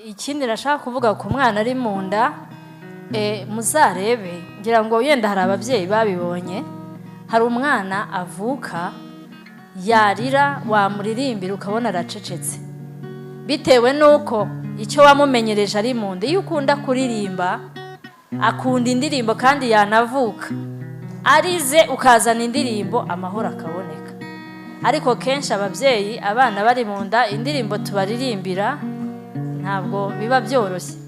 Ikindi nashaka kuvuga ku mwana ari mu nda, muzarebe, ngira ngo yenda hari ababyeyi babibonye, hari umwana avuka yarira, wamuririmbira ukabona aracecetse, bitewe n'uko icyo wamumenyereje ari mu nda. Iyo ukunda kuririmba, akunda indirimbo, kandi yanavuka arize ukazana indirimbo, amahoro akaboneka. Ariko kenshi ababyeyi, abana bari mu nda, indirimbo tubaririmbira ntabwo biba byoroshye.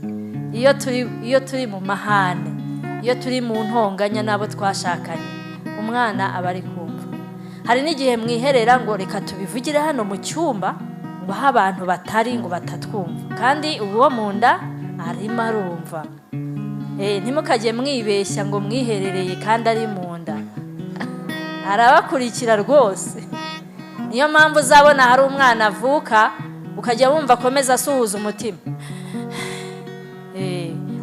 Iyo turi mu mahane, iyo turi mu ntonganya n'abo twashakanye, umwana aba ari kumva. Hari n'igihe mwiherera ngo reka tubivugire hano mu cyumba, ngo aho abantu batari, ngo batatwumva, kandi uwo mu nda arimo arumva. Ntimukajye mwibeshya ngo mwiherereye kandi ari mu nda, arabakurikira rwose. Niyo mpamvu uzabona hari umwana avuka, ukajya wumva akomeza asuhuza umutima,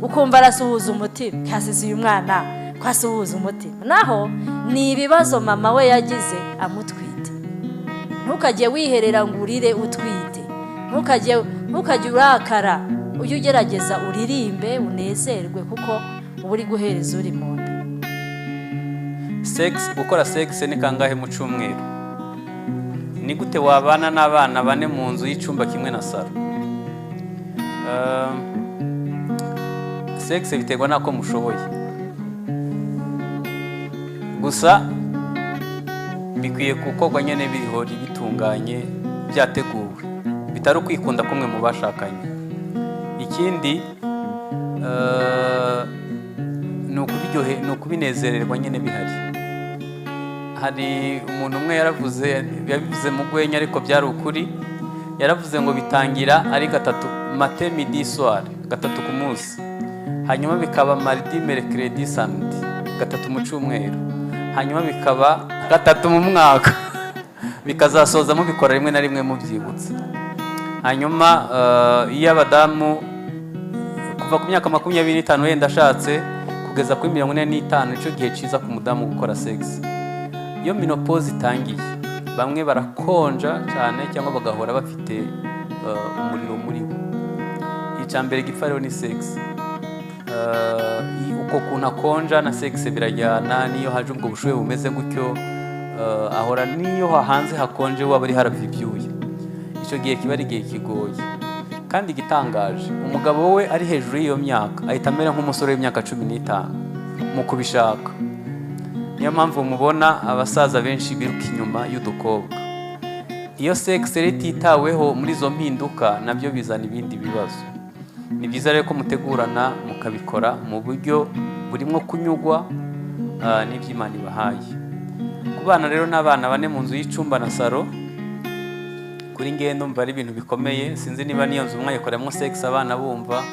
ukumva arasuhuza umutima, kasize uyu mwana ko asuhuza umutima, naho ni ibibazo mama we yagize amutwite. Ntukajye wiherera ngo urire utwite, ntukajye urakara, ujye ugerageza uririmbe unezerwe, kuko uba uri guhereza uri mu nda. Sex, gukora sex ni kangahe mu cyumweru? Ni gute wabana n'abana bane mu nzu y'icyumba kimwe na salo? Sex biterwa n'ako mushoboye, gusa bikwiye gukorwa nyine bihori bitunganye, byateguwe, bitari ukwikunda kumwe mu bashakanye. Ikindi ni ukubinezererwa nyine bihari. Hari umuntu umwe yaravuze, yabivuze mu rwenya ariko byari ukuri, yaravuze ngo bitangira ari gatatu, matin, midi, soir, gatatu ku munsi, hanyuma bikaba mardi, mercredi, samedi, gatatu mu cyumweru, hanyuma bikaba gatatu mu mwaka, bikazasoza mubikora rimwe na rimwe mubyibutsa. Hanyuma iyo abadamu kuva ku myaka 25 wenda ashatse kugeza kuri 45, nicyo gihe cyiza ku mudamu gukora sex. Iyo ménopause itangiye, bamwe barakonja cyane cyangwa bagahora bafite umuriro muri bo. Icya mbere gipfa rero ni sex. Uko kuntu akonja na sex birajyana. Niyo haje ubwo bushuhe bumeze gutyo, ahora niyo hanze hakonje, waba ari harava ibyuya. Icyo gihe kiba ari igihe kigoye. Kandi igitangaje, umugabo we ari hejuru y'iyo myaka ahita amera nk'umusore w'imyaka 15 mu kubishaka. Niyo mpamvu mubona abasaza benshi biruka inyuma y'udukobwa. Iyo sex rero ititaweho muri izo mpinduka, nabyo bizana ibindi bibazo. Ni byiza rero ko mutegurana, mukabikora mu buryo burimo kunyugwa n'iby'Imana ibahaye. Kubana rero n'abana bane mu nzu y'icyumba na salo, kuri ngewe ndumva ari ibintu bikomeye. Sinzi niba n'iyo nzu mwayikoreramo sex abana bumva.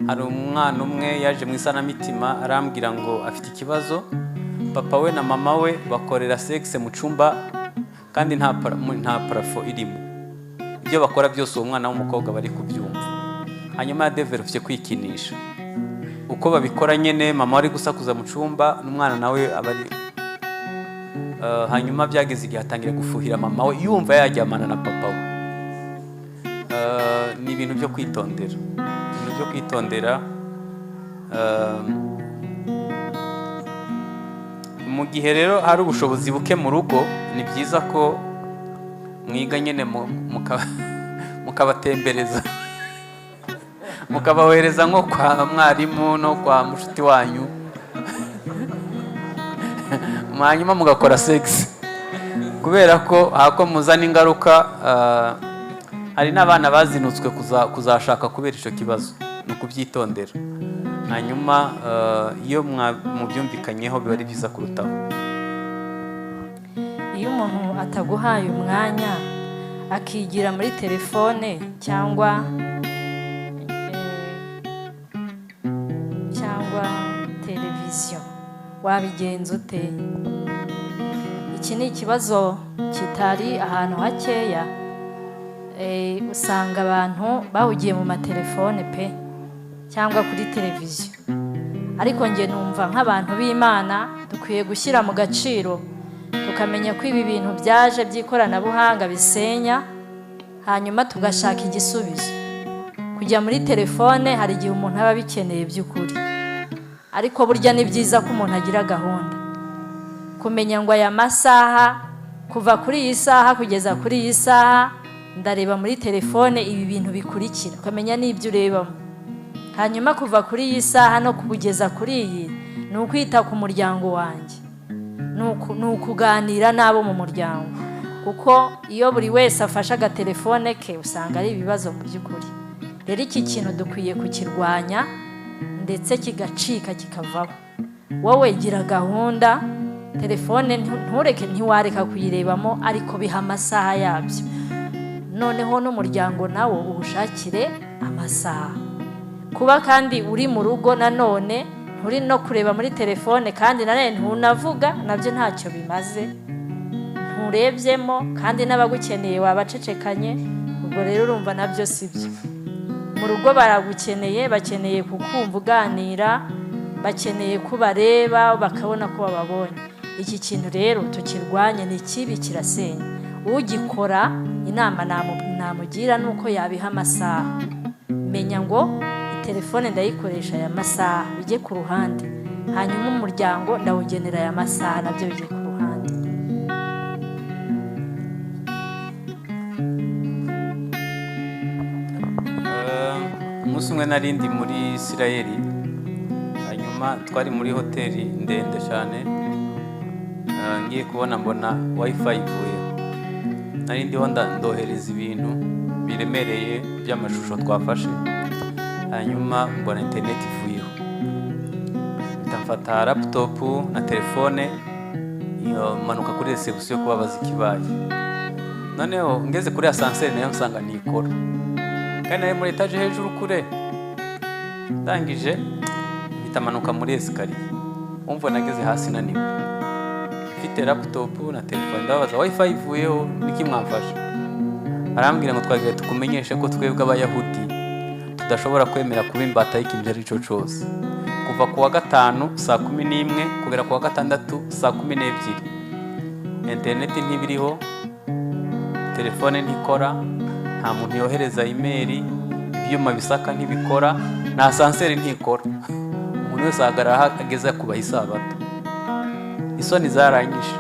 Hari umwana umwe yaje mu isanamitima arambwira ngo afite ikibazo, papa we na mama we bakorera sex mu cyumba kandi nta plafond irimo. Ibyo bakora byose uwo mwana w'umukobwa bari kubyumva. Hanyuma yadevelopye kwikinisha uko babikora nyine, mama ari gusakuza mu cyumba n'umwana nawe aba ari hanyuma byageze igihe atangira gufuhira mama we, yumva yajyamana na papa we. Ni ibintu byo kwitondera, ibintu byo kwitondera. Mu gihe rero hari ubushobozi buke mu rugo, ni byiza ko mwiga nyine mukabatembereza, mukabahereza nko kwa mwarimu no kwa mushuti wanyu, hanyuma mugakora sex, kubera ko hako muzana ingaruka. Hari n'abana bazinutswe kuzashaka kubera icyo kibazo. Ni ukubyitondera. Hanyuma iyo mubyumvikanyeho biba ari byiza kurutaho. Iyo umuntu ataguhaye umwanya, akigira muri telefone cyangwa televiziyo, wabigenza ute? Iki ni ikibazo kitari ahantu hakeya. Usanga abantu bahugiye mu matelefone pe, cyangwa kuri televiziyo. Ariko njye numva nk'abantu b'Imana dukwiye gushyira mu gaciro, tukamenya ko ibi bintu byaje by'ikoranabuhanga bisenya, hanyuma tugashaka igisubizo kugira ngo tubashe kubana neza. Kujya muri telefone hari igihe umuntu aba abikeneye by'ukuri, ariko burya ni byiza ko umuntu agira gahunda, kumenya ngo aya masaha kuva kuri iyi saha kugeza kuri iyi saha ndareba muri telefone ibi bintu bikurikira, ukamenya n'ibyo urebamo. Hanyuma kuva kuri iyi saha no kugeza kuri iyi ni ukwita ku muryango wanjye, ni ukuganira n'abo mu muryango, kuko iyo buri wese afashe agatelefone ke usanga ari ibibazo mu by'ukuri. Rero iki kintu dukwiye kukirwanya ndetse kigacika kikavaho. Wowe gira gahunda, telefone ntureke, ntiwareka kuyirebamo, ariko biha amasaha yabyo. Noneho n'umuryango nawo uwushakire amasaha. Kuba kandi uri mu rugo nanone nturi no kureba muri telefone, kandi nanone ntunavuga, nabyo ntacyo bimaze, nturebyemo, kandi n'abagukeneye wabacecekanye, ubwo rero urumva nabyo si byo. Mu rugo baragukeneye, bakeneye kukumva uganira, bakeneye ko ubareba bakabona ko bababonye. Iki kintu rero tukirwanye, ni kibi, kirasenya. Ugikora inama namugira ni uko yabiha amasaha. Menya ngo telefone ndayikoresha aya masaha, bijye ku ruhande, hanyuma umuryango ndawugenera aya masaha, nabyo bijye ku ruhande. Umunsi umwe nari ndi muri Isirayeli, hanyuma twari muri hoteli ndende cyane, ngiye kubona mbona wifi ivuyeho. Nari ndiho ndohereza ibintu biremereye by'amashusho twafashe, hanyuma mbona internet ivuyeho. Mpita mfata laptop na telefone, iyo manuka kuri reception kubabaza ikibaye. Noneho ngeze kuri ascenseur nayo nsanga ntikora, kandi nari muri etage hejuru kure. Ndangije mpita manuka muri escalier, umva nageze hasi naniwe, mfite laptop na telefone. Ndababaza wifi ivuyeho niki mwamfasha? Barambwira ngo twagiye tukumenyeshe ko twebwe abayahudi tudashobora kwemera kuba imbata y'ikintu icyo ari cyo cyose. Kuva ku wa gatanu saa 11 kugera ku wa gatandatu saa 12 interineti ntibiriho, telefone ntikora, nta muntu yohereza imeri, ibyuma bisaka ntibikora, na asanseri ntikora. Umuntu wese ahagarara aho ageze kubaha isabato. Isoni zaranyishe,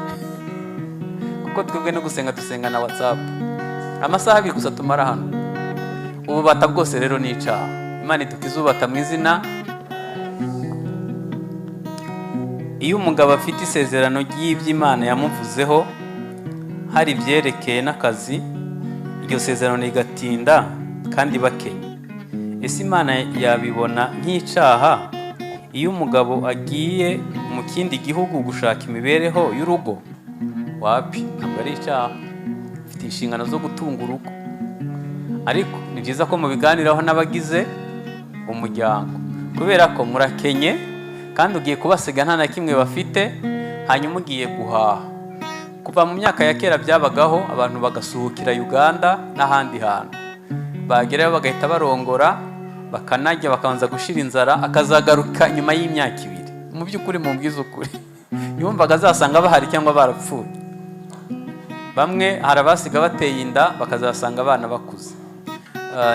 kuko twebwe no gusenga dusenga na WhatsApp, amasaha abiri gusa tumara hano. Ububata bwose rero ni icyaha. Imana idukize ububata mu izina. Iyo umugabo afite isezerano ry'iby'Imana yamuvuzeho, hari ibyerekeye n'akazi, iryo sezerano rigatinda kandi bakenye, ese Imana yabibona nk'icyaha iyo umugabo agiye mu kindi gihugu gushaka imibereho y'urugo? Wapi, ntabwo ari icyaha. Afite inshingano zo gutunga urugo, ariko ni byiza ko mubiganiraho n'abagize umuryango, kubera ko murakenye kandi ugiye kubasiga nta na kimwe bafite, hanyuma ugiye guhaha. Kuva mu myaka ya kera byabagaho, abantu bagasuhukira Uganda n'ahandi hantu, bagerayo bagahita barongora, bakanajya, bakabanza gushira inzara, akazagaruka nyuma y'imyaka ibiri. Mu by'ukuri mubwize ukuri, yumvaga azasanga bahari cyangwa barapfuye. Bamwe hari abasiga bateye inda bakazasanga abana bakuze.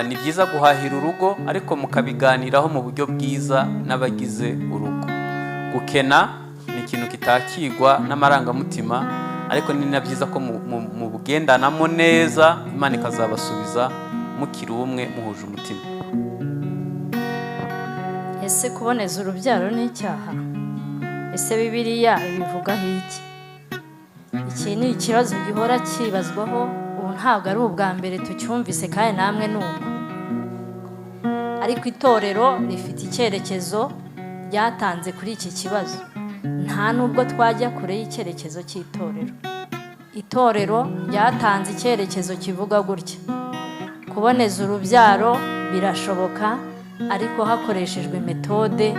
Ni byiza guhahira urugo, ariko mukabiganiraho mu buryo bwiza n'abagize urugo. Gukena ni ikintu kitakigwa n'amarangamutima, ariko ni na byiza ko mubugendanamo neza, Imana ikazabasubiza mukiri umwe muhuje umutima. Ese kuboneza urubyaro ni icyaha? Ese Bibiliya ibivugaho iki? Iki ni ikibazo gihora kibazwaho, ubu ntabwo ari ubwa mbere tucyumvise, kandi namwe ni uko. Ariko itorero rifite icyerekezo ryatanze kuri iki kibazo. Nta nubwo twajya kure y'icyerekezo cy'itorero. Itorero ryatanze icyerekezo kivuga gutya: kuboneza urubyaro birashoboka, ariko hakoreshejwe metode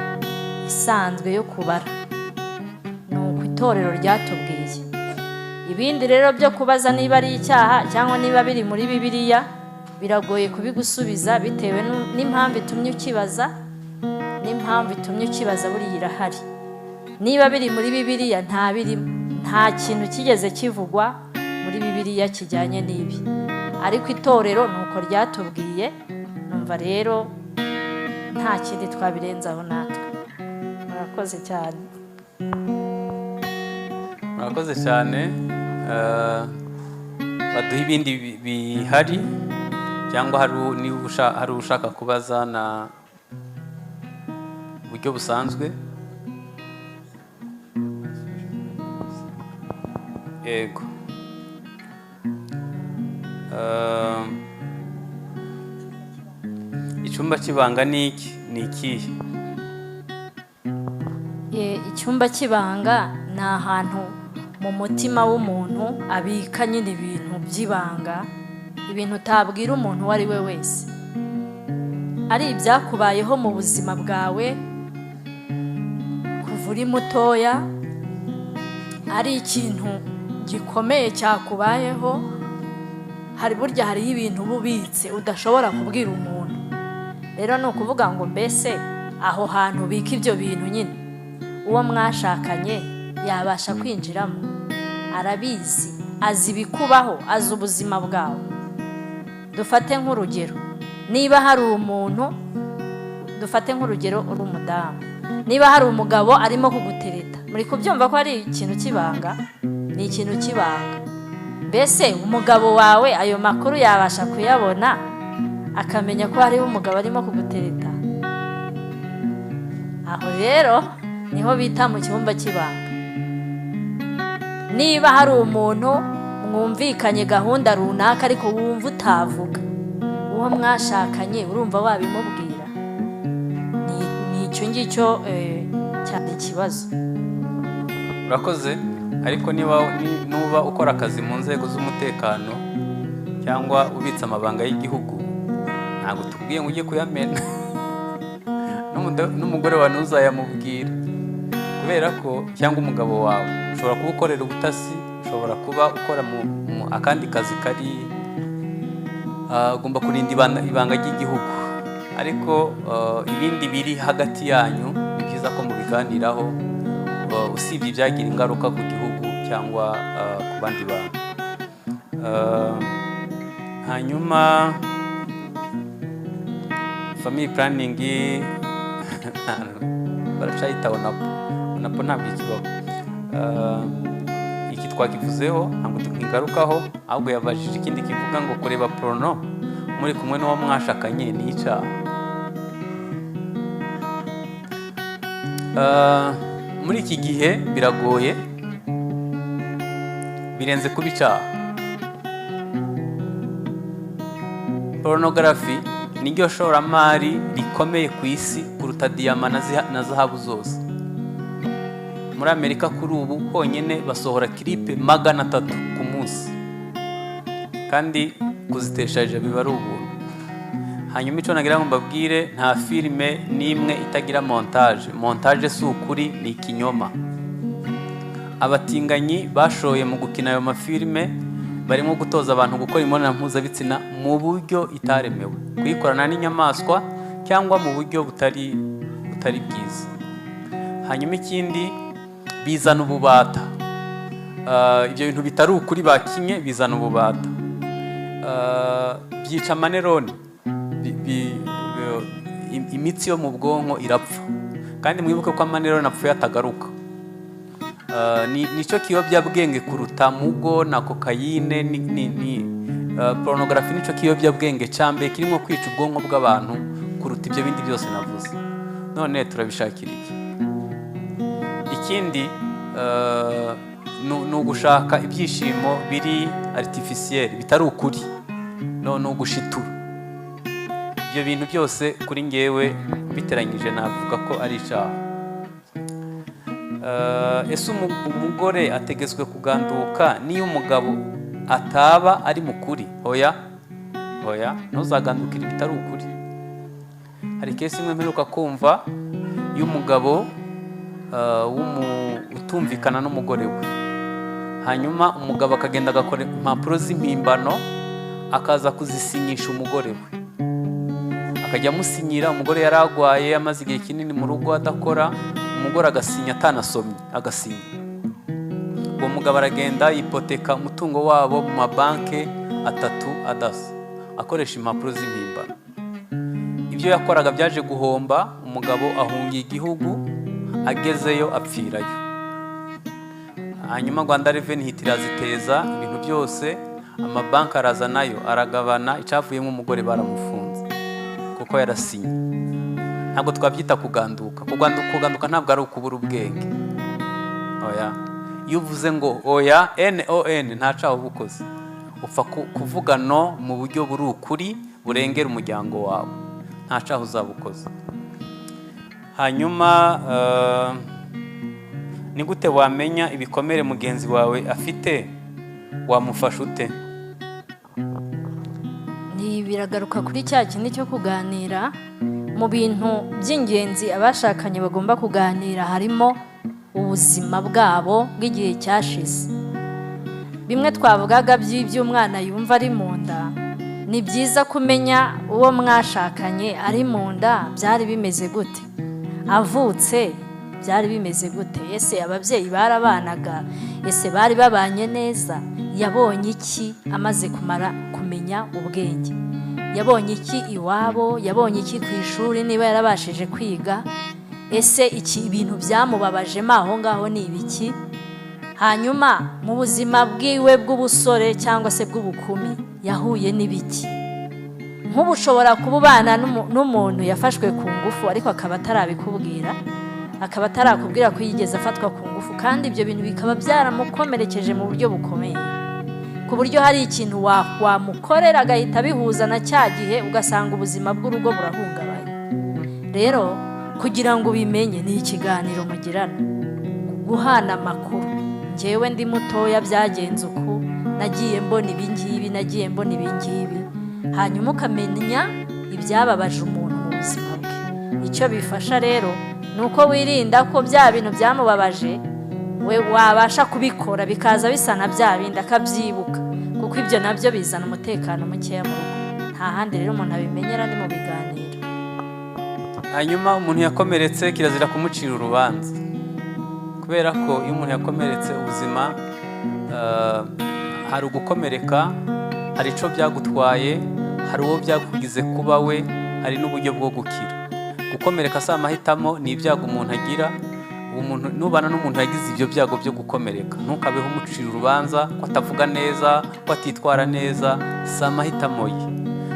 isanzwe yo kubara. Ni uko itorero ryatubwiye. Ibindi rero byo kubaza niba ari icyaha cyangwa niba biri muri Bibiliya biragoye kubigusubiza, bitewe n'impamvu itumye ukibaza, n'impamvu itumye ukibaza buriya irahari. Niba biri muri Bibiliya, nta birimo, nta kintu kigeze kivugwa muri Bibiliya kijyanye n'ibi, ariko itorero ni uko ryatubwiye. Numva Ndumva rero nta kindi twabirenzaho natwe. Murakoze cyane. Murakoze cyane. Baduha ibindi bihari cyangwa niba hari ushaka kubaza na buryo busanzwe. Yego. Icyumba cy'ibanga ni iki? Ni ikihe? Icyumba cy'ibanga ni ahantu mu mutima w'umuntu abika nyine ibintu by'ibanga, ibintu utabwira umuntu uwo ari we wese, ari ibyakubayeho mu buzima bwawe kuva uri mutoya, ari ikintu gikomeye cyakubayeho. Hari burya hariho ibintu uba ubitse udashobora kubwira umuntu. Rero ni ukuvuga ngo mbese aho hantu ubika ibyo bintu nyine uwo mwashakanye yabasha kwinjiramo, arabizi, azi ibikubaho, azi ubuzima bwawe. Dufate nk'urugero, niba hari umuntu, dufate nk'urugero uri umudamu, niba hari umugabo arimo kugutereta, muri kubyumva ko ari ikintu cy'ibanga, ni ikintu cy'ibanga. Mbese umugabo wawe ayo makuru yabasha kuyabona akamenya ko hariho umugabo arimo kugutereta? Aho rero niho bita mu cyumba cy'ibanga. Niba hari umuntu mwumvikanye gahunda runaka ariko wumva utavuga, uwo mwashakanye urumva wabimubwira? Ni icyo ngicyo cyari ikibazo. Urakoze. Ariko niba nuba ukora akazi mu nzego z'umutekano cyangwa ubitse amabanga y'igihugu, ntabwo tubwiye ngo ujye kuyamena n'umugore wawe ntuzayamubwira, kubera ko cyangwa umugabo wawe ushobora kuba ukorera ubutasi, ushobora kuba ukora mu akandi kazi kari ugomba kurinda ibanga ry'igihugu. Ariko ibindi biri hagati yanyu ni byiza ko mubiganiraho, usibye ibyagira ingaruka ku gihugu cyangwa ku bandi bantu. Hanyuma family planning baracayita onapo, onapo ntabwo ikibaho. Iki twakivuzeho ntabwo tukigarukaho, ahubwo yabajije ikindi kivuga ngo kureba porno muri kumwe n'uwo mwashakanye ni icyaha. Muri iki gihe biragoye, birenze kuba icyaha. Pornography niryo shoramari rikomeye ku isi kuruta diyama na zahabu zose. Muri Amerika kuri ubu honyine basohora clip 300 ku munsi, kandi kuziteshaje biba ari ubuntu. Hanyuma icyo nagira ngo mbabwire, nta filime n'imwe itagira montage. Montage si ukuri, ni ikinyoma. Abatinganyi bashoye mu gukina ayo mafilime barimo gutoza abantu gukora imibonano mpuzabitsina mu buryo itaremewe, kuyikorana n'inyamaswa cyangwa mu buryo butari bwiza. Hanyuma ikindi, bizana ububata. Ibyo bintu bitari ukuri bakinye bizana ububata, byica amaneroni, imitsi yo mu bwonko irapfa. Kandi mwibuke ko amaneroni apfuye atagaruka. Nicyo kiyobyabwenge kuruta mugo na kokayine. Pornography nicyo kiyobyabwenge cya mbere kirimo kwica ubwonko bw'abantu kuruta ibyo bindi byose navuze. None turabishakira iki? Ikindi ni ugushaka ibyishimo biri artificiel, bitari ukuri, no ni ugushitura. Ibyo bintu byose kuri ngewe biteranyije navuga ko ari icyaha. Ese umugore ategetswe kuganduka niyo umugabo ataba ari mukuri? Oya, oya, ntuzagandukire ibitari ukuri. Hari kesi imwe mperuka kumva y'umugabo utumvikana n'umugore we, hanyuma umugabo akagenda agakora impapuro z'impimbano akaza kuzisinyisha umugore we, akajya amusinyira. Umugore yari arwaye amaze igihe kinini mu rugo adakora, umugore agasinya atanasomye, agasinya. Uwo mugabo aragenda yipoteka umutungo wabo mu mabanki 3 adasa, akoresha impapuro z'impimbano. Ibyo yakoraga byaje guhomba, umugabo ahunga igihugu, agezeyo apfirayo. Hanyuma Rwanda Revenue ihita iraziteza ibintu byose, amabanki araza nayo aragabana, icyavuyemo umugore baramufunze kuko yarasinye. Ntabwo twabyita kuganduka. Kuganduka ntabwo ari ukubura ubwenge, oya. Iyo uvuze ngo oya, non, nta cyaha uba ukoze. Upfa kuvuga no mu buryo buri ukuri burengera umuryango wawe, nta cyaha uzaba ukoze. Hanyuma ni gute wamenya ibikomere mugenzi wawe afite? Wamufasha ute? Ni biragaruka kuri cya kindi cyo kuganira. Mu bintu by'ingenzi abashakanye bagomba kuganira harimo ubuzima bwabo bw'igihe cyashize. Bimwe twavugaga by'iby'umwana yumva ari mu nda, ni byiza kumenya uwo mwashakanye ari mu nda byari bimeze gute, avutse byari bimeze gute, ese ababyeyi barabanaga, ese bari babanye neza, yabonye iki amaze kumara kumenya ubwenge, yabonye iki iwabo, yabonye iki ku ishuri niba yarabashije kwiga, ese iki ibintu byamubabajemo aho ngaho ni ibiki. Hanyuma mu buzima bwiwe bw'ubusore cyangwa se bw'ubukumi yahuye n'ibiki. Nk'ubu ushobora kuba ubana n'umuntu yafashwe ku ngufu, ariko akaba atarabikubwira, akaba atarakubwira ko yigeze afatwa ku ngufu, kandi ibyo bintu bikaba byaramukomerekeje mu buryo bukomeye, ku buryo hari ikintu wamukorera agahita abihuza na cya gihe, ugasanga ubuzima bw'urugo burahungabanye. Rero kugira ngo ubimenye ni ikiganiro mugirana, guhana amakuru. Njyewe ndi mutoya byagenze uku, nagiye mbona ibi ngibi, nagiye mbona ibi ngibi. Hanyuma ukamenya ibyababaje umuntu mu buzima bwe. Icyo bifasha rero ni uko wirinda ko bya bintu byamubabaje we wabasha kubikora bikaza bisa na bya bindi, akabyibuka, kuko ibyo nabyo bizana umutekano mukeya mu rugo. Nta handi rero umuntu abimenyera, ni mu biganiro. Hanyuma umuntu yakomeretse kirazira kumucira urubanza, kubera ko iyo umuntu yakomeretse ubuzima, hari ugukomereka, hari icyo byagutwaye, hari uwo byakugize kuba we, hari n'uburyo bwo gukira. Gukomereka si amahitamo, ni ibyago umuntu agira. Umuntu nubana n'umuntu yagize ibyo byago byo gukomereka, ntukabeho umucira urubanza ko atavuga neza, ko atitwara neza. Si amahitamo ye.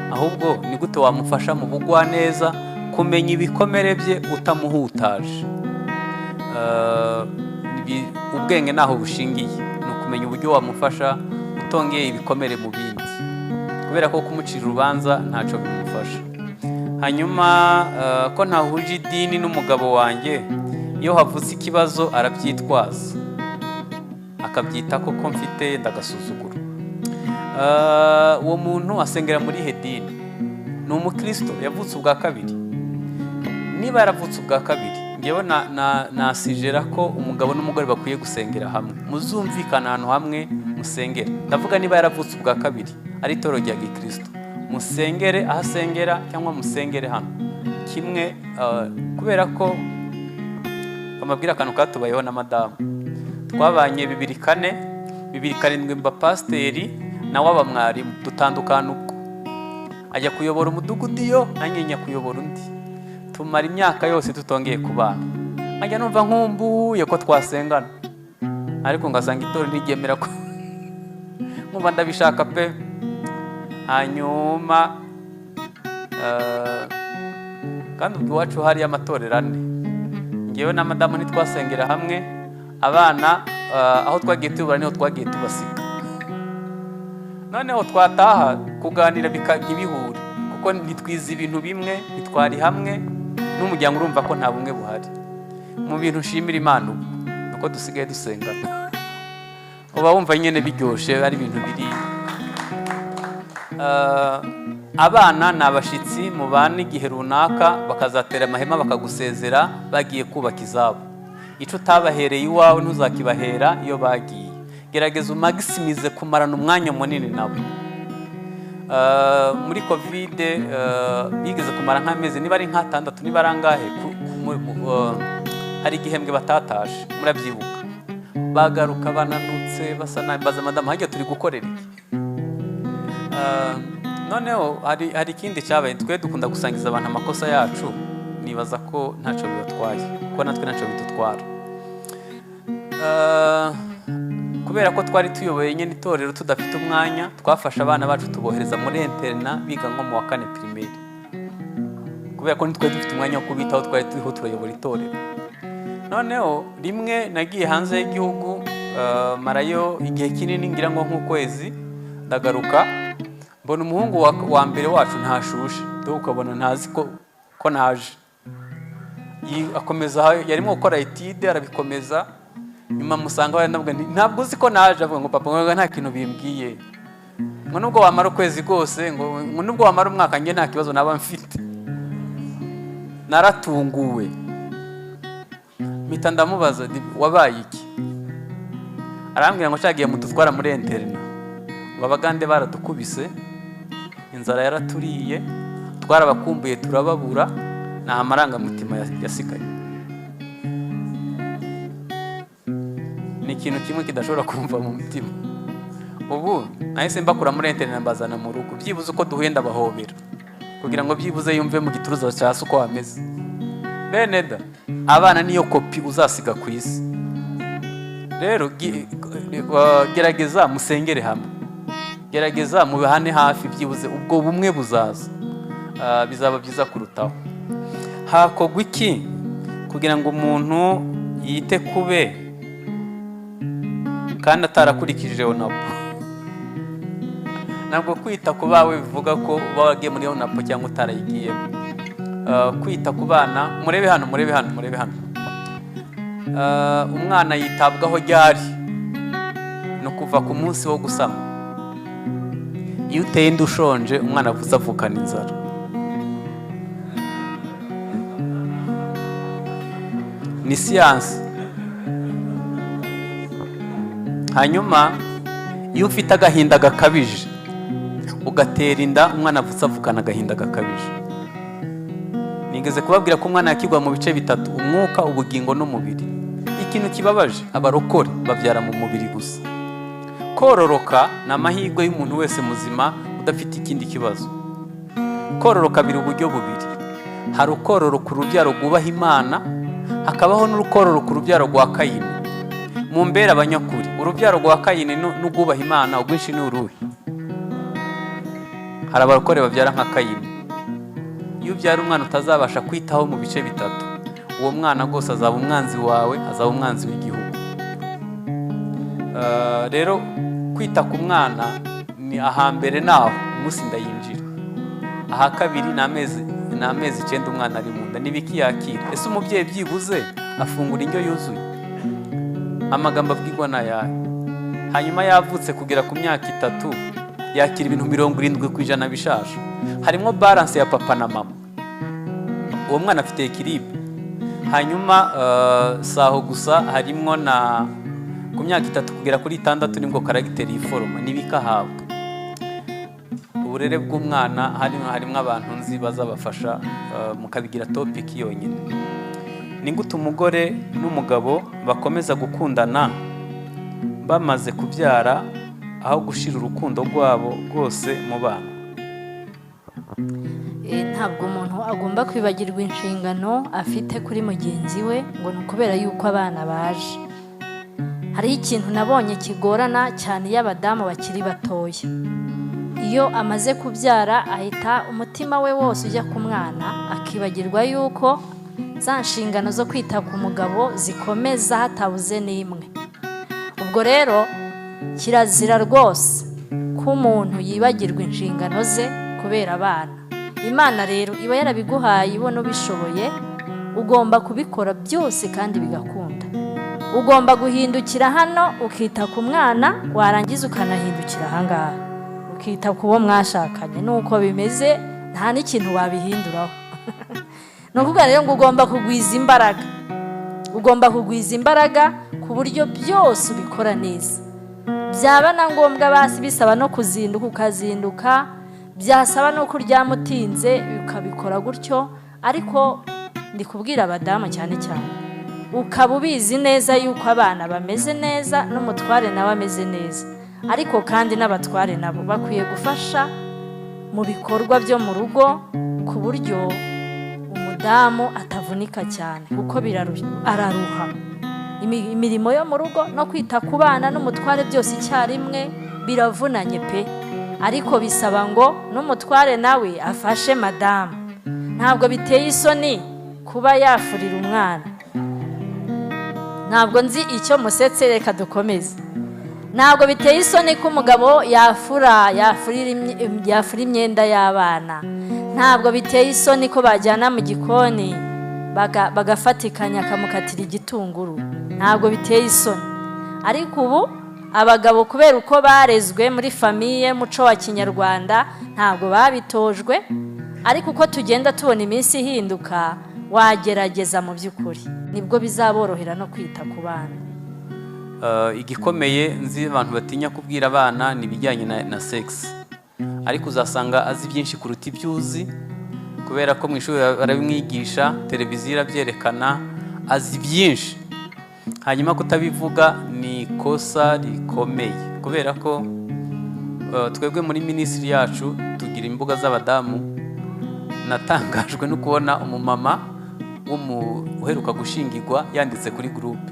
Ahubwo ni gute wamufasha mu bugwaneza kumenya ibikomere bye utamuhutaje? Ubwenge naho bushingiye ni ukumenya uburyo wamufasha utongeye ibikomere mu bindi, kubera ko kumucira urubanza ntacyo bimufasha. Hanyuma ko ntahuje idini n'umugabo wanjye, iyo havutse ikibazo arabyitwaza akabyita ko mfite ndagasuzuguro. Uwo muntu asengera muri he dini? Ni umukristo yavutse ubwa kabiri? Niba yaravutse ubwa kabiri, ngewe nasijera ko umugabo n'umugore bakwiye gusengera hamwe, muzumvikana ahantu hamwe musengera. Ndavuga niba yaravutse ubwa kabiri ari itorero rya gikristo, musengere aho asengera cyangwa musengere hano kimwe. Kubera ko amabwira akantu katubayeho na madamu, twabanye 2004, 2007 mba pasiteri, nawe aba mwarimu, dutandukana ubwo ajya kuyobora umudugudu iyo, nanjye njya kuyobora undi. Tumara imyaka yose tutongeye kubana. Nkajya numva nkumbuye ko twasengana, ariko ngasanga itorero ntiryemera ko nkumva ndabishaka pe. Hanyuma kandi ubwo iwacu hariyo amatorero ane, ngewe na madamu ntitwasengera hamwe. Abana aho twagiye tubura niho twagiye tubasiga, noneho twataha kuganira ntibihure, kuko ntitwize ibintu bimwe, ntitwari hamwe n'umuryango, urumva ko nta bumwe buhari. Mu bintu nshimira Imana ubu nuko dusigaye dusengana, uba wumva nyine biryoshe, ari ibintu biri. Abana ni abashyitsi mubana igihe runaka, bakazatera amahema bakagusezera bagiye kubaka izabo. Icyo utabahereye iwawe ntuzakibahera iyo bagiye. Gerageza umagisimize kumarana umwanya munini nabo. Muri COVID bigeze kumara nk'amezi niba ari nk'atandatu, niba ari angahe, hari igihembwe batataje, murabyibuka. Bagaruka bananutse, basa nabi. Baza madamu, hajya turi gukorera iki? Noneho hari ikindi cyabaye. Twe dukunda gusangiza abantu amakosa yacu, nibaza ko ntacyo bibatwaye, kuko natwe ntacyo bidutwara. Kubera ko twari tuyoboye nyine itorero tudafite umwanya, twafashe abana bacu tubohereza muri internat biga nko mu wa kane primaire, kubera ko ntitwari dufite umwanya wo kubitaho, twari turiho turayobora itorero. Noneho rimwe nagiye hanze y'igihugu, marayo igihe kinini, ngira ngo nk'ukwezi, ndagaruka mbona umuhungu wa mbere wacu ntashushe, dore ukabona ntazi ko naje. Akomeza yarimo gukora étude, arabikomeza. Nyuma musanga we, nti ntabwo uzi ko naje? Avuga ngo papa, ngo nta kintu bimbwiye, ngo nubwo wamara ukwezi kose, ngo nubwo wamara umwaka, njye nta kibazo naba mfite. Naratunguwe, mpita ndamubaza nti, wabaye iki? Arambwira ngo cyagiye mudutwara muri internat, ngo Abagande baradukubise, inzara yaraturiye, twarabakumbuye turababura, nta amarangamutima yasigaye. Ni ikintu kimwe kidashobora kumva mu mutima. Ubu nahise mbakura muri internat mbazana mu rugo, byibuze uko duhuye ndabahobera kugira ngo byibuze yumve mu gituza cya se uko hameze. Bene da, abana niyo kopi uzasiga ku isi. Rero gerageza musengere hamwe, gerageza mubahane hafi, byibuze ubwo bumwe buzaza. Bizaba byiza kurutaho. Hakorwa iki kugira ngo umuntu yite kube kandi atarakurikije ONAPO? Ntabwo kwita ku bawe bivuga ko uba wagiye muri ONAPO cyangwa utarayigiyemo. Kwita ku bana, murebe hano, murebe hano, murebe hano. Umwana yitabwaho ryari? Ni ukuva ku munsi wo gusama. Iyo uteye inda ushonje, umwana avuze avukana inzara. Ni siyansi. Hanyuma iyo ufite agahinda gakabije ugatera inda, umwana avutse avukana agahinda gakabije. Nigeze kubabwira ko umwana yakigwa mu bice bitatu: umwuka, ubugingo n'umubiri. Ikintu kibabaje, abarokore babyara mu mubiri gusa. Kororoka ni amahirwe y'umuntu wese muzima udafite ikindi kibazo. Kororoka biri uburyo bubiri: hari ukororoka urubyaro rwubaha Imana, hakabaho n'urukororoka urubyaro rwa Kayini. Mumbere abanyakuri, urubyaro rwa Kayini n'urwubaha Imana ubwinshi ni uruhe? Hari abarokore babyara nka Kayini. Iyo ubyara umwana utazabasha kwitaho mu bice bitatu, uwo mwana rwose azaba umwanzi wawe, azaba umwanzi w'igihugu. Rero kwita ku mwana ni ahambere, naho umunsi ndayinjira. Aha kabiri ni amezi 9 umwana ari mu nda, n'ibiki yakira? Ese umubyeyi byibuze afungura indyo yuzuye? Amagambo abwirwa ni ayahe? Hanyuma yavutse kugera ku myaka 3 yakira ibintu 70% bishasha. Harimo balance ya papa na mama, uwo mwana afite équilibre. Hanyuma saho gusa, harimo na ku myaka 3 kugera kuri 6 nibwo caractère yiforoma, n'ibikahabwa. Uburere bw'umwana harimo abantu nzi bazabafasha, mukabigira topic yonyine. Ni gute umugore n'umugabo bakomeza gukundana bamaze kubyara aho gushira urukundo rwabo rwose mu bana? Ntabwo umuntu agomba kwibagirwa inshingano afite kuri mugenzi we ngo ni ukubera yuko abana baje. Hariho ikintu nabonye kigorana cyane iyo abadamu bakiri batoya. Iyo amaze kubyara ahita umutima we wose ujya ku mwana, akibagirwa yuko za nshingano zo kwita ku mugabo zikomeza hatabuze n'imwe. Ubwo rero kirazira rwose ko umuntu yibagirwa inshingano ze kubera abana. Imana rero iba yarabiguhaye, ibona ubishoboye, ugomba kubikora byose kandi bigakunda. Ugomba guhindukira hano ukita ku mwana, warangiza ukanahindukira ahangaha ukita ku bo mwashakanye. Nuko bimeze, nta n'ikintu wabihinduraho. Ni ukuvuga rero ngo ugomba kugwiza imbaraga, ugomba kugwiza imbaraga ku buryo byose ubikora neza. Byaba na ngombwa basi bisaba no kuzinduka ukazinduka, byasaba no kuryama utinze ukabikora gutyo. Ariko ndi kubwira abadamu cyane cyane, ukaba ubizi neza yuko abana bameze neza n'umutware nawe ameze neza, ariko kandi n'abatware nabo bakwiye gufasha mu bikorwa byo mu rugo, ku buryo umudamu atavunika cyane, kuko araruha. Imirimo yo mu rugo no kwita ku bana n'umutware byose icyarimwe biravunanye pe, ariko bisaba ngo n'umutware nawe afashe madamu. Ntabwo biteye isoni kuba yafurira umwana. Ntabwo nzi icyo musetse, reka dukomeze. Ntabwo biteye isoni ko umugabo yafura imyenda y'abana. Ntabwo biteye isoni ko bajyana mu gikoni bagafatikanya akamukatira igitunguru. Ntabwo biteye isoni. Ariko ubu abagabo kubera uko barezwe muri famille, muco wa kinyarwanda, ntabwo babitojwe. Ariko uko tugenda tubona iminsi ihinduka, wagerageza mu by'ukuri nibwo bizaborohera no kwita ku bana. Igikomeye nzi abantu batinya kubwira abana ni ibijyanye na sex, ariko uzasanga azi byinshi kuruta ibyo uzi, kubera ko mu ishuri barabimwigisha, televiziyo irabyerekana, azi byinshi. Hanyuma kutabivuga ni ikosa rikomeye, kubera ko twebwe muri minisitiri yacu tugira imbuga z'abadamu. Natangajwe no kubona umumama uheruka gushingirwa yanditse kuri groupe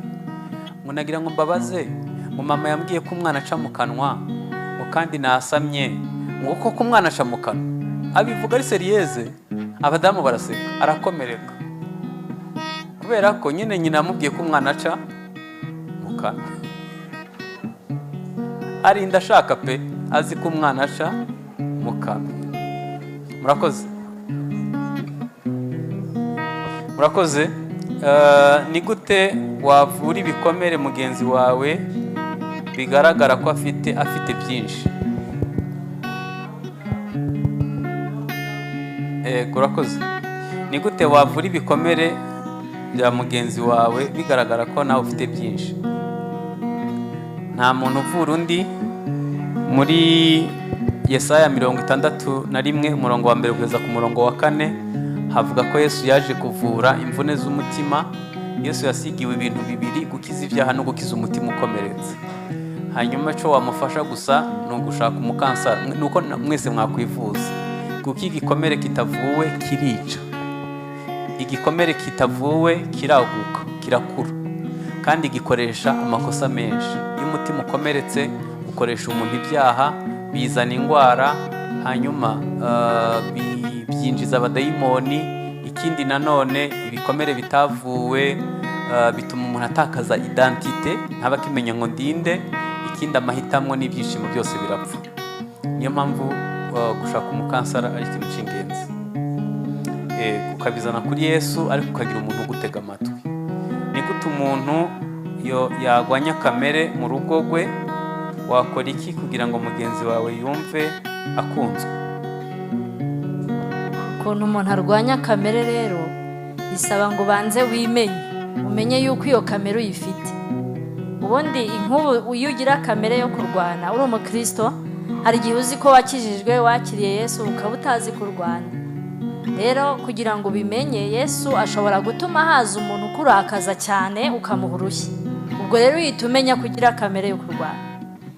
ngo nagira ngo mbabaze, ngo mama yambwiye ko umwana aca mu kanwa, ngo kandi nasamye, ngo koko umwana aca mu kanwa. Abivuga ari sérieuse, abadamu baraseka, arakomereka, kubera ko nyine nyina yamubwiye ko umwana aca mu kanwa. Arinda ashaka pe, azi ko umwana aca mu kanwa. Murakoze, murakoze. Ni gute wavura ibikomere mugenzi wawe bigaragara ko afite byinshi? Yego, urakoze. Ni gute wavura ibikomere bya mugenzi wawe bigaragara ko nawe ufite byinshi? Nta muntu uvura undi. Muri Yesaya 61, umurongo wa 1 kugeza ku murongo wa 4, havuga ko Yesu yaje kuvura imvune z'umutima. Yesu yasigiwe ibintu bibiri: gukiza ibyaha no gukiza umutima ukomeretse. Hanyuma icyo wamufasha gusa ni ugushaka umukansara, ni uko mwese mwakwivuza, kuko igikomere kitavuwe kirica, igikomere kitavuwe kiraguka, kirakura, kandi gikoresha amakosa menshi. Iyo umutima ukomeretse ukoresha umuntu ibyaha, bizana indwara, hanyuma byinjiza abadayimoni. Ikindi nanone, ibikomere bitavuwe bituma umuntu atakaza identité, ntaba akimenya ngo ndinde. Ikindi, amahitamo n'ibyishimo byose birapfa. Niyo mpamvu gushaka umukansara ari ikintu cy'ingenzi, ukabizana kuri Yesu, ariko ukagira umuntu ugutega amatwi. Ni gute umuntu yagwanya kamere mu rugo rwe? Wakora iki kugira ngo mugenzi wawe yumve akunzwe? Ukuntu umuntu arwanya kamere rero, bisaba ngo ubanze wimenye, umenye yuko iyo kamere uyifite. Ubundi nk'ubu iyo ugira kamere yo kurwana uri umukristo, hari igihe uzi ko wakijijwe, wakiriye Yesu, ukaba utazi kurwana. Rero kugira ngo ubimenye, Yesu ashobora gutuma haza umuntu ukurakaza cyane, ukamuha urushyi. Ubwo rero uhita umenya ko ugira kamere yo kurwana.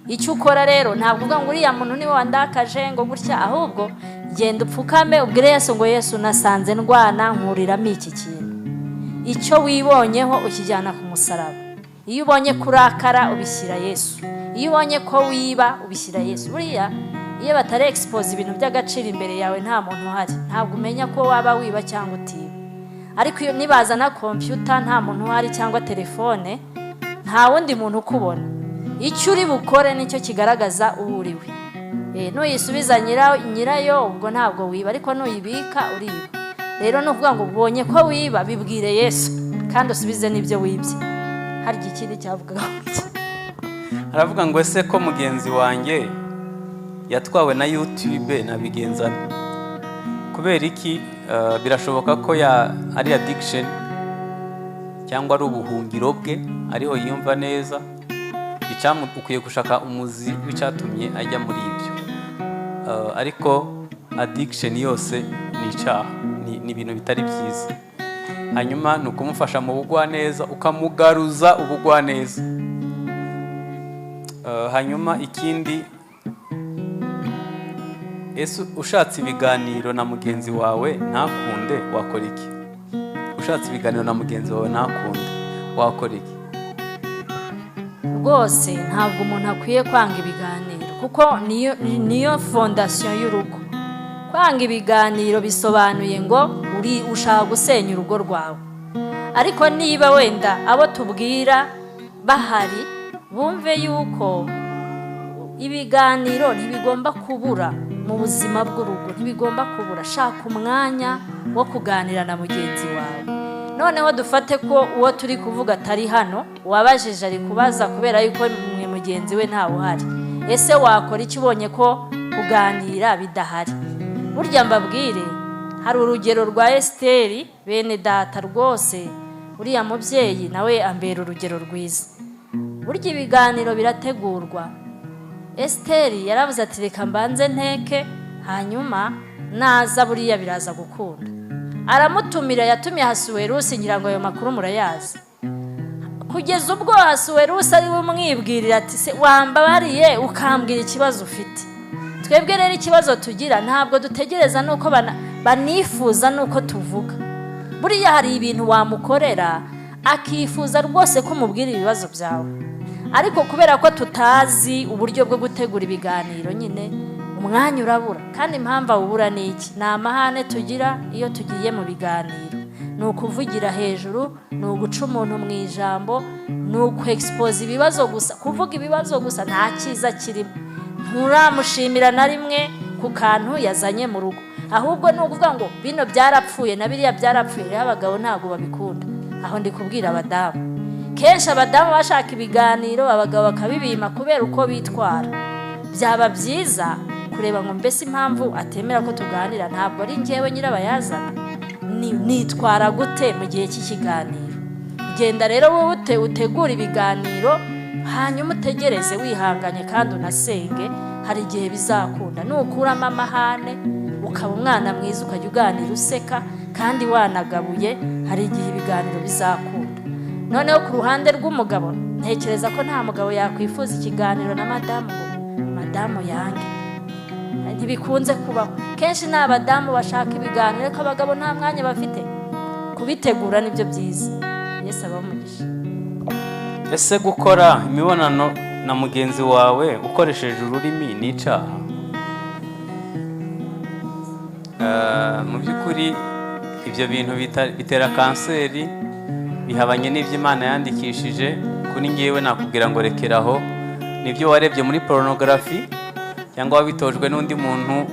Icyo ukora rero, ntabwo uvuga ngo uriya muntu niwe wandakaje ngo gutya, ahubwo genda upfukame ubwire Yesu ngo: "Yesu, nasanze ndwana, nkuriramo iki kintu." Icyo wibonyeho ukijyana ku musaraba. Iyo ubonye kurakara, ubishyira Yesu. Iyo ubonye ko wiba, ubishyira Yesu. Buriya iyo batari expose ibintu by'agaciro imbere yawe, nta muntu uhari, ntabwo umenya ko waba wiba cyangwa utiba. Ariko iyo nibazana kompiyuta nta muntu uhari, cyangwa telefone, nta wundi muntu ukubona, icyo uri bukore nicyo kigaragaza uwo uriwe. Nuyisubiza nyirayo, ubwo ntabwo wiba, ariko nuyibika uriba. Rero ni ukuvuga ngo ubonye ko wiba, bibwire Yesu kandi usubize n'ibyo wibye. Harya ikindi cyavugaga? Aravuga ngo: "Ese ko mugenzi wanjye yatwawe na YouTube, nabigenza nte?" Kubera iki? Birashoboka ko ari addiction, cyangwa ari ubuhungiro bwe, ariho yiyumva neza. Ukwiye gushaka umuzi w'icyatumye ajya muri ibyo. Ariko addiction yose ni icyaha, ni ibintu bitari byiza. Hanyuma ni ukumufasha mu bugwaneza, ukamugaruza ubugwaneza. Hanyuma ikindi Ese ushatse ibiganiro na mugenzi wawe ntakunde, wakora iki? Ushatse ibiganiro na mugenzi wawe ntakunde, wakora iki? Rwose ntabwo umuntu akwiye kwanga ibiganiro, kuko niyo fondation y'urugo. Kwanga ibiganiro bisobanuye ngo uri ushaka gusenya urugo rwawe. Ariko niba wenda abo tubwira bahari, bumve yuko ibiganiro ntibigomba kubura mu buzima bw'urugo, ntibigomba kubura. Shaka umwanya wo kuganira na mugenzi wawe. Noneho dufate ko uwo turi kuvuga atari hano, uwabajije ari kubaza kubera yuko mwe mugenzi we ntawe uhari. Ese wakora icyo ubonye ko kuganira bidahari? Burya mbabwire, hari urugero rwa Esiteri, bene data. Rwose uriya mubyeyi nawe ambera urugero rwiza. Burya ibiganiro birategurwa. Esiteri yaravuze ati: "Reka mbanze nteke, hanyuma naza buriya biraza gukunda." Aramutumira, yatumiye Hasuwerusi, ngira ngo ayo makuru murayazi. Kugeza ubwo Hasuwerusi ari we umwibwirira ati: "Se wambabariye ukambwira ikibazo ufite?" Twebwe rero ikibazo tugira, ntabwo dutegereza nuko banifuza nuko tuvuga. Buriya hari ibintu wamukorera akifuza rwose ko umubwira ibibazo byawe, ariko kubera ko tutazi uburyo bwo gutegura ibiganiro nyine, umwanya urabura. Kandi impamvu awubura ni iki? Ni amahane tugira iyo tugiye mu biganiro, ni ukuvugira hejuru, ni uguca umuntu mu ijambo, ni ukwexposa ibibazo gusa, kuvuga ibibazo gusa, nta cyiza kirimo. Nturamushimira na rimwe ku kantu yazanye mu rugo, ahubwo ni ukuvuga ngo bino byarapfuye na biriya byarapfuye. Rero abagabo ntabwo babikunda. Aho ndi kubwira abadamu. Kenshi abadamu bashaka ibiganiro, abagabo bakabibima kubera uko bitwara. Byaba byiza kureba ngo: mbese impamvu atemera ko tuganira ntabwo ari njyewe nyirabayazana? Nitwara gute mu gihe cy'ikiganiro? Genda rero wowe utegure ibiganiro, hanyuma utegereze wihanganye kandi unasenge. Hari igihe bizakunda nukuramo amahane, ukaba umwana mwiza, ukajya uganira useka kandi wanagabuye. Hari igihe ibiganiro bizakunda. Noneho ku ruhande rw'umugabo, ntekereza ko nta mugabo yakwifuza ikiganiro na madamu ngo madamu yange. Ntibikunze kubaho. Kenshi ni abadamu bashaka ibiganiro, ariko abagabo nta mwanya bafite. Kubitegura nibyo byiza. Yesu abahe umugisha. Ese gukora imibonano na mugenzi wawe ukoresheje ururimi ni icyaha? Mu by'ukuri ibyo bintu bitera kanseri, bihabanye n'ibyo Imana yandikishije. Kuri ngewe nakubwira ngo rekeraho. Nibyo warebye muri pornography cyangwa wabitojwe n'undi muntu,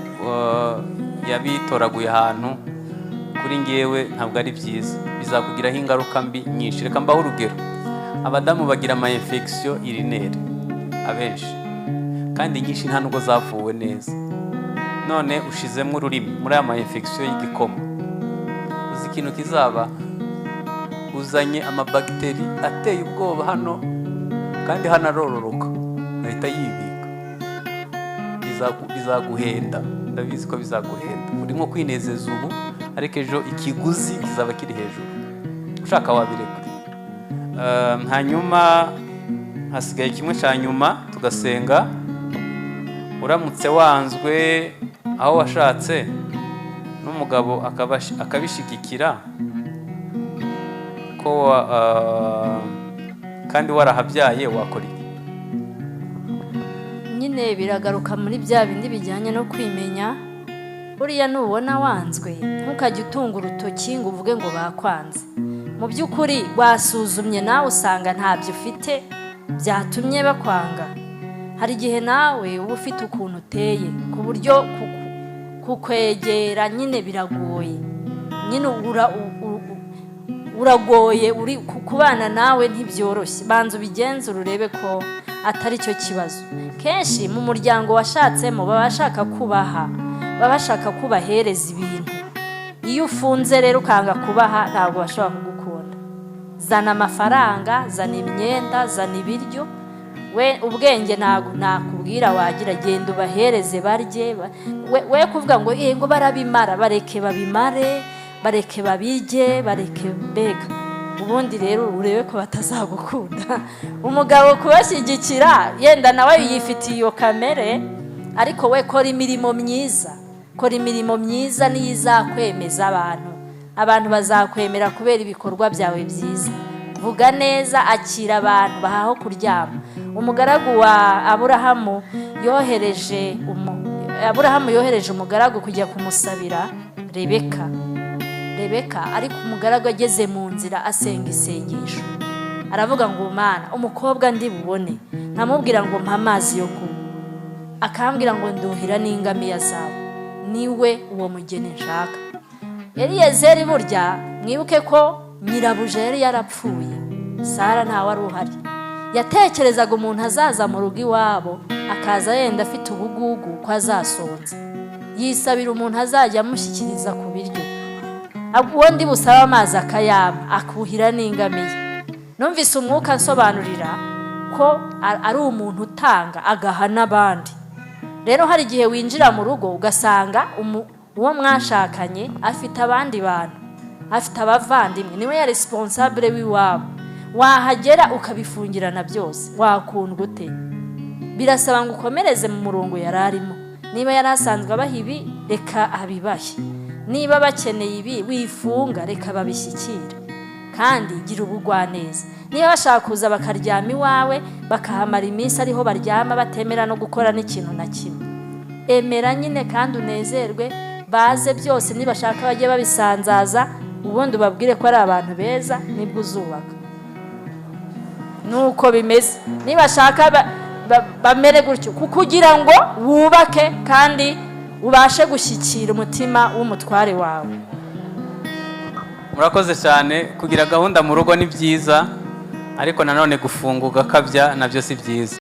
yabitoraguye ahantu, kuri ngewe ntabwo ari byiza, bizakugiraho ingaruka mbi nyinshi. Reka mbahe urugero. Abadamu bagira ama infection urinaire abenshi, kandi nyinshi nta nubwo zavuwe neza. None ushizemo ururimi muri aya ma infection y'igikoma, uzi ikintu kizaba? Uzanye amabagiteri ateye ubwoba hano, kandi hano arororoka ahita yibika. Bizaguhenda, ndabizi ko bizaguhenda. Urimo kwinezeza ubu, ariko ejo ikiguzi kizaba kiri hejuru. Ushaka wabireka. Hanyuma hasigaye kimwe cya nyuma tugasenga. Uramutse wanzwe aho washatse n'umugabo akabishigikira ko kandi warahabyaye, wakora iki? Nyine biragaruka muri bya bindi bijyanye no kwimenya. Buriya nubona wanzwe, ntukajye utunga urutoki ngo uvuge ngo bakwanze. Mu by'ukuri wasuzumye nawe usanga ntabyo ufite byatumye bakwanga. Hari igihe nawe uba ufite ukuntu uteye ku buryo kukwegera nyine biragoye, nyine uragoye, uri kubana nawe ntibyoroshye. Banza ubigenzure urebe ko atari cyo kibazo. Kenshi mu muryango washatsemo baba bashaka kubaha, baba bashaka kubahereza ibintu. Iyo ufunze rero ukanga kubaha, ntabwo bashobora kugukunda. Zana amafaranga, zana imyenda, zana ibiryo. We ubwenge ntabwo nakubwira wagira, genda ubahereze barye. We kuvuga ngo ngo barabimara, bareke babimare, bareke babirye, bareke mbega. Ubundi rero urebe ko batazagukunda. Umugabo kubashyigikira, yenda nawe yifitiye iyo kamere. Ariko we kora imirimo myiza, kora imirimo myiza niyo izakwemeza abantu. Abantu bazakwemera kubera ibikorwa byawe byiza. Vuga neza, akira abantu, bahaho kuryama. Umugaragu wa Aburahamu yohereje Aburahamu yohereje umugaragu kujya kumusabira Rebeka. Rebeka, ariko umugaragu ageze mu nzira asenga isengesho, aravuga ngo Mana, umukobwa ndi bubone nkamubwira ngo mpa amazi yo kunywa, akambwira ngo nduhira n'ingamiya zawe, niwe uwo mugeni nshaka. Eliyezeri burya mwibuke ko nyirabuja yari yarapfuye, Sara ntawe wari uhari. Yatekerezaga umuntu azaza mu rugo iwabo akaza yenda afite ubugugu ko azasonza, yisabira umuntu azajya amushyikiriza ku biryo, uwo ndi busabe amazi akayama, akuhira n'ingamiya. Numvise umwuka nsobanurira ko ari umuntu utanga agaha n'abandi. Rero hari igihe winjira mu rugo ugasanga uwo mwashakanye afite abandi bantu, afite abavandimwe, niwe ya responsable w'iwabo. Wahagera ukabifungirana byose, wakundwa ute? Birasaba ngo ukomereze mu murongo yari arimo. Niba yari asanzwe abaha ibi, reka abibahe. Niba bakeneye ibi, wifunga, reka babishyikire. Kandi gira ubugwaneza. Niba bashaka kuza bakaryama iwawe, bakahamara iminsi ariho baryama, batemera no gukora n'ikintu na kimwe, emera nyine kandi unezerwe, baze byose nibashaka bajye babisanzaza, ubundi ubabwire ko ari abantu beza, nibwo uzubaka. Nuko bimeze. Nibashaka bamere gutyo, kugira ngo wubake kandi ubashe gushyikira umutima w'umutware wawe. Murakoze cyane. Kugira gahunda mu rugo ni byiza, ariko nanone gufunga ugakabya nabyo si byiza.